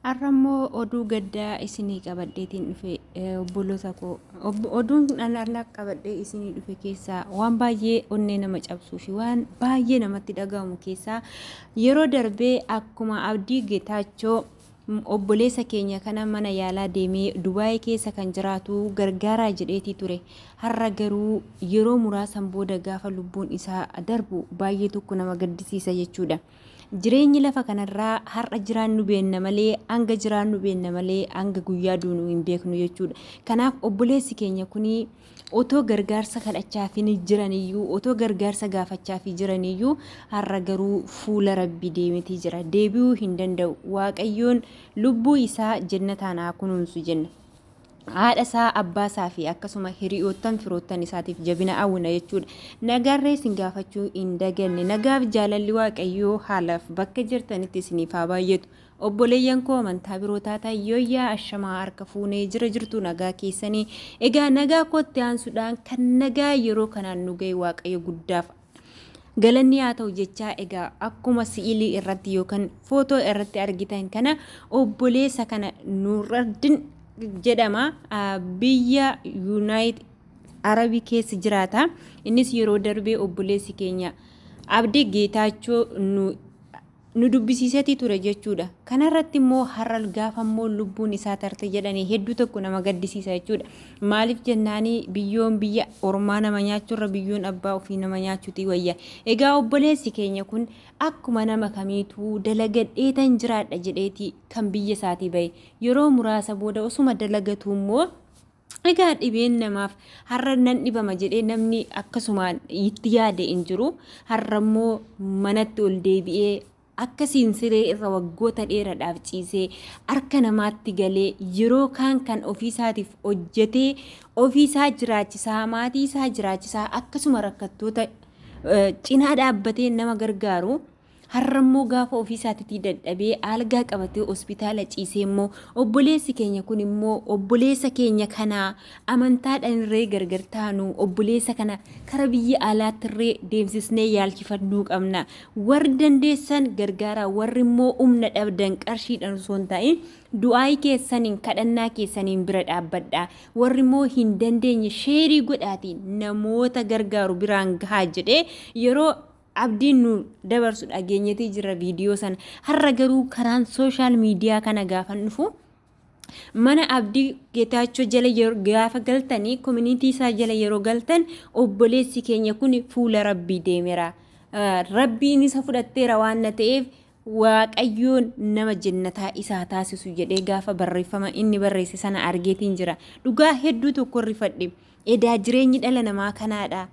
Har'a immoo oduu gaddaa isinii qabadheetiin dhufe obboloota koo. Oduun an har'a qabadhee isinii dhufe keessaa waan baay'ee onnee nama cabsuu fi waan baay'ee namatti dhaga'amu keessaa yeroo darbee akkuma Abdii Getaachoo obboleessa keenya kana mana yaalaa deemee Dubaayii keessa kan jiraatu gargaaraa jedheetii ture. Har'a garuu yeroo muraasan booda gaafa lubbuun isaa darbu baay'ee tokko nama gaddisiisa jechuudha. Jireenyi lafa kanarraa har'a jiraannu beenna malee hanga jiraannu beenna malee hanga guyyaa duunu hin beeknu jechuudha. Kanaaf obboleessi keenya kuni otoo gargaarsa kadhachaafii jiraniyyuu otoo gargaarsa gaafachaafii jiraniyyuu har'a garuu fuula rabbii deemetii jira. Deebi'uu hin danda'u. Waaqayyoon lubbuu isaa jennataan haa kunuunsu jenna. Haadha isaa, abbaa isaa fi akkasuma hiriyoottan firoottan isaatiif jabina hawwina jechuudha. Nagaarree isin gaafachuu hin daganne. Nagaaf jaalalli Waaqayyoo haalaaf bakka jirtanitti isiniif haa baay'atu. Obboleeyyan koo amantaa biroo taatan yooyyaa ashamaa harka fuunee jira jirtu nagaa keessanii. Egaa nagaa kootti aansuudhaan kan nagaa yeroo kanaan nu ga'e Waaqayyo guddaaf galanni haa ta'u jechaa egaa akkuma si'ilii irratti yookaan footoo irratti argitan kana obboleessa kana Nuurraddin jedhama biyya Yuunaayit Arabii keessa jiraata. Innis yeroo darbee obboleessi keenya Abdii Geetaachoo nu nu dubbisiisetii ture jechuudha. Kanarratti immoo har'a gaafa immoo lubbuun isaa tarte jedhanii hedduu tokko nama gaddisiisa jechuudha. Maaliif jennaanii biyyoon biyya ormaa nama nyaachuurra biyyoon abbaa ofii nama nyaachuuti wayya. Egaa obboleessi keenya kun akkuma nama kamiituu dalagadheetan jiraadha jedheeti kan biyya isaatii bahe. Yeroo muraasa booda osuma dalagatuu immoo Egaa dhibeen namaaf har'a nan dhibama jedhee namni akkasumaan itti yaade hin jiru. Har'a immoo manatti ol deebi'ee akkasiin siree irra waggoota dheeraadhaaf ciisee harka namaatti galee yeroo kaan kan ofiisaatiif hojjetee ofiisaa jiraachisaa maatii isaa jiraachisaa akkasuma rakkattoota cinaa dhaabbatee nama gargaaru. Har'a immoo gaafa ofii isaatiitii dadhabee aalgaa qabatee hospitaala ciisee immoo obboleessi keenya kun immoo obboleessa keenya kana amantaadhaan irree gargar taanu obboleessa kana kara biyya alaatti irree deemsisnee yaalchifannuu qabna. Warri dandeessan gargaaraa warri immoo humna dhabdan qarshiidhaan osoo hin ta'in du'aayii keessaniin kadhannaa keessaniin bira dhaabbadha. Warri immoo hin dandeenye sheerii godhaatii namoota gargaaru biraan gahaa jedhee yeroo Abdiin nu dabarsu dhageenyetii jirra viidiyoo sana. Har'a garuu karaan sooshaal miidiyaa kana gaafan dhufu mana Abdii Getaachoo jala gaafa galtanii koominiitii isaa jala yeroo galtan obboleessi keenya kun fuula Rabbii deemera. Rabbiin isa fudhatteera waan na ta'eef Waaqayyoon nama jennataa isaa taasisu jedhee gaafa barreeffama inni barreesse sana argeetiin jira. Dhugaa hedduu tokko rifadhe. Edaa jireenyi dhala namaa kanaadha.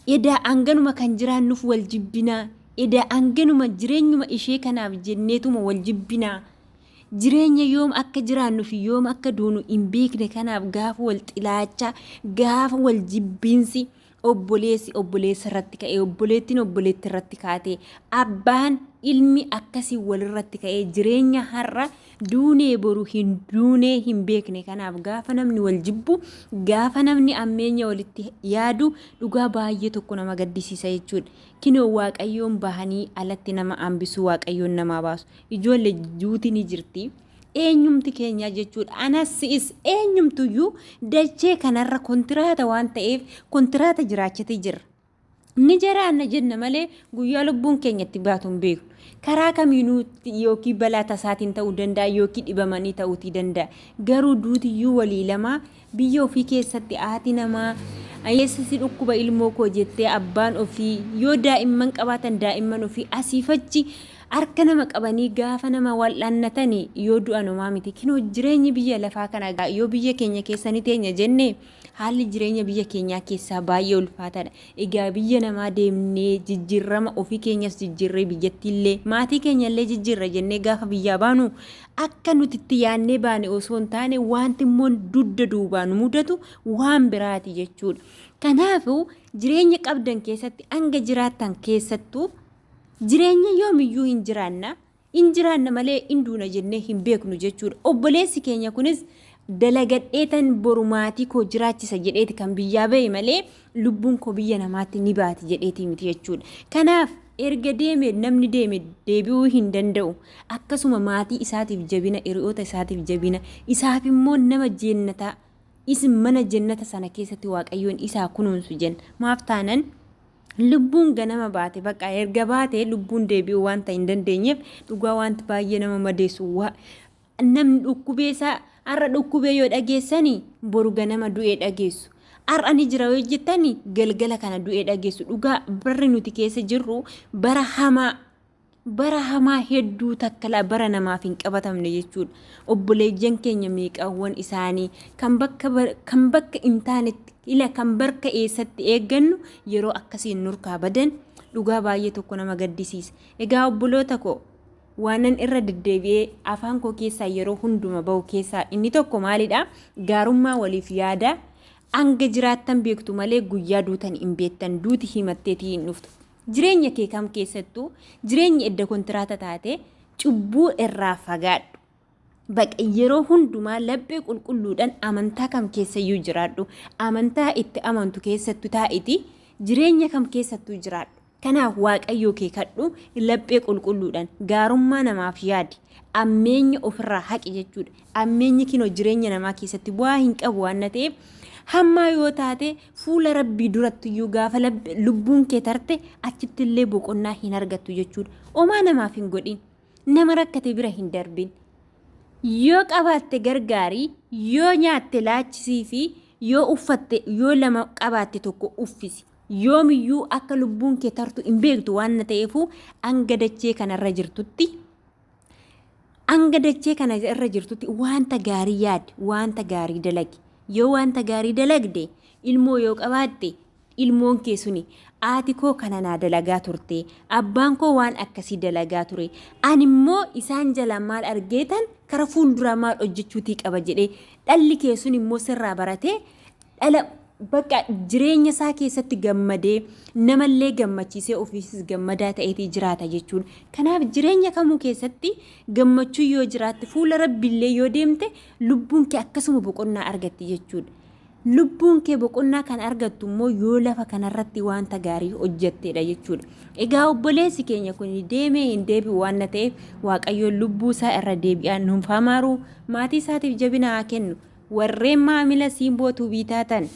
Edaa hanganuma kan jiraannuuf wal jibbinaa? Edaa hanganuma jireenyuma ishee kanaaf jenneetuma wal jibbinaa? Jireenya yoom akka jiraannu fi yoom akka duunu hin beekne kanaaf gaafa wal xilaacha, gaafa wal jibbiinsi obboleessi obboleessa irratti ka'ee, obboleettiin obboleetti irratti kaatee, abbaan ilmi akkasii walirratti ka'ee jireenya har'a duunee boru hin duunee hin beekne kanaaf gaafa namni wal jibbu gaafa namni ammeenya walitti yaadu dhugaa baay'ee tokko nama gaddisiisa jechuudha. Kinoo waaqayyoon bahanii alatti nama hambisuu waaqayyoon namaa baasu. Ijoollee juuti ni jirti. Eenyumti keenyaa jechuudha. Anas si'is eenyumtuyyuu dachee kanarra kontiraata waan ta'eef kontiraata jiraachatee jirra. Ni jaraanna jenna malee guyyaa lubbuun keenya itti baatu hin beeknu. Karaa kamiinuu yookiin balaa tasaatiin ta'uu danda'a yookiin dhibamanii ta'uutii danda'a. Garuu duutiyyuu walii lamaa biyya ofii keessatti haati namaa eessa si dhukkuba ilmoo koo jettee abbaan ofii yoo daa'imman qabaatan daa'imman ofii asiif achi harka nama qabanii gaafa nama wal'aannatanii yoo du'an homaa miti. Kinoo jireenyi biyya lafaa kana yoo biyya keenya keessa ni teenya jenne Haalli jireenya biyya keenyaa keessaa baay'ee ulfaataadha. Egaa biyya namaa deemnee jijjiirrama ofii keenyas jijjiirree biyyattiillee maatii keenyallee jijjiirra jennee gaafa biyyaa baanu akka nuti itti yaadnee baane osoo hin taane wanti immoo dugda duubaa nu mudatu waan biraati jechuudha. Kanaafuu jireenya qabdan keessatti hanga jiraattan keessattuu jireenya yoomiyyuu hin jiraanna. In jiraanna malee in duuna jennee hin beeknu jechuudha. Obboleessi keenya kunis dalagadheetan boru maatii koo jiraachisa jedheeti kan biyyaa bahe malee lubbuun koo biyya namaatti ni baati jedheeti miti jechuudha. Kanaaf Erga deeme namni deeme deebi'uu hin danda'u. Akkasuma maatii isaatiif jabina, hiriyoota isaatiif jabina, isaaf immoo nama jeennataa isin mana jennata sana keessatti Waaqayyoon isaa kunuunsu jenna. Maaf taanan lubbuun ganama baate bakka erga baate lubbuun deebi'uu wanta hin dandeenyeef dhugaa wanti baay'ee nama madeessu namni dhukkubee isaa har'a dhukkubee yoo dhageessani boru ganama du'ee dhageessu. Har'a ni jira yoo jettani galgala kana du'ee dhageessu. Dhugaa barri nuti keessa jirru bara hamaa bara hamaa hedduu takka laa bara namaaf hin qabatamne jechuudha. Obboleeyyan keenya meeqawwan isaanii kan bakka kan bakka hin taanetti ila kan bakka eessatti eeggannu yeroo akkasiin nurkaa badan dhugaa baay'ee tokko nama gaddisiisa. Egaa obboloota koo waanan irra deddeebi'ee afaan koo keessaa yeroo hunduma bahu keessaa inni tokko maalidha? Gaarummaa waliif yaada. Hanga jiraattan beektu malee guyyaa duutan hin beektan duuti himatteetii hin dhuftu. Jireenya kee kam keessattuu jireenya edda kontiraata taate cubbuu irraa fagaadhu. Baqa yeroo hundumaa laphee qulqulluudhaan amantaa kam keessayyuu jiraadhu. Amantaa itti amantu keessattu taa'iti jireenya kam keessattuu jiraadhu. Kanaaf Waaqayyoo kee kadhu laphee qulqulluudhaan gaarummaa namaaf yaadi. Ammeenya ofirraa haqi jechuudha. Ammeenyi kinoo jireenya namaa keessatti bu'aa hin qabu waan ta'eef hammaa yoo taate fuula rabbii durattiyyuu gaafa lubbuun kee tarte achitti illee boqonnaa hin argattu jechuudha. Omaa namaaf hin godhin. Nama rakkate bira hin darbin. Yoo qabaatte gargaari, yoo nyaatte laachisii fi yoo uffatte yoo lama qabaatte tokko uffisi. Yoomiyyuu akka lubbuun kee tartu hin beektu waan ta'eefu hanga dachee kanarra jirtutti hanga dachee kana irra jirtutti wanta gaarii yaadi, wanta gaarii dalagi. Yoo wanta gaarii dalagde ilmoo yoo qabaatte ilmoon kee suni haati koo kana naa dalagaa turte, abbaan koo waan akkasii dalagaa ture, ani immoo isaan jalaa maal argeetan kara fuulduraa maal hojjechuutii qaba jedhee dhalli kee sun immoo sirraa baratee dhala bakka jireenya isaa keessatti gammadee namallee gammachiisee ofiisis gammadaa ta'eetii jiraata jechuudha. Kanaaf jireenya kamuu keessatti gammachuu yoo jiraatte fuula rabbiillee yoo deemte lubbuun kee akkasuma boqonnaa argatti jechuudha. Lubbuun kee boqonnaa kan argattu immoo yoo lafa kanarratti wanta gaarii hojjettedha jechuudha. Egaa obboleessi keenya kun deemee hin deebi'u waan ta'eef Waaqayyoon lubbuu isaa irra deebi'aan nuuf haa maaru maatii isaatiif jabina haa kennu. Warreen maamila Simboo Tuubii taatan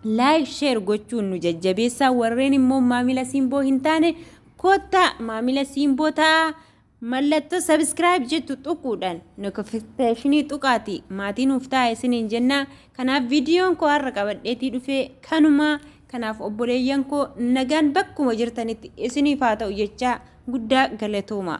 like share gochuun nu jajjabeessaa warreen immoo maamila Simboo hin taane kottaa maamila Simboo ta'aa mallattoo subscribe jettu tuquudhaan notification tuqaati maatii nuuf ta'a isiniin jennaa. Kanaaf viidiyoon koo har'a qabadheetii dhufee kanuma. Kanaaf obboleeyyan koo nagaan bakkuma jirtanitti isiniif haa ta'u jechaa guddaa galatooma.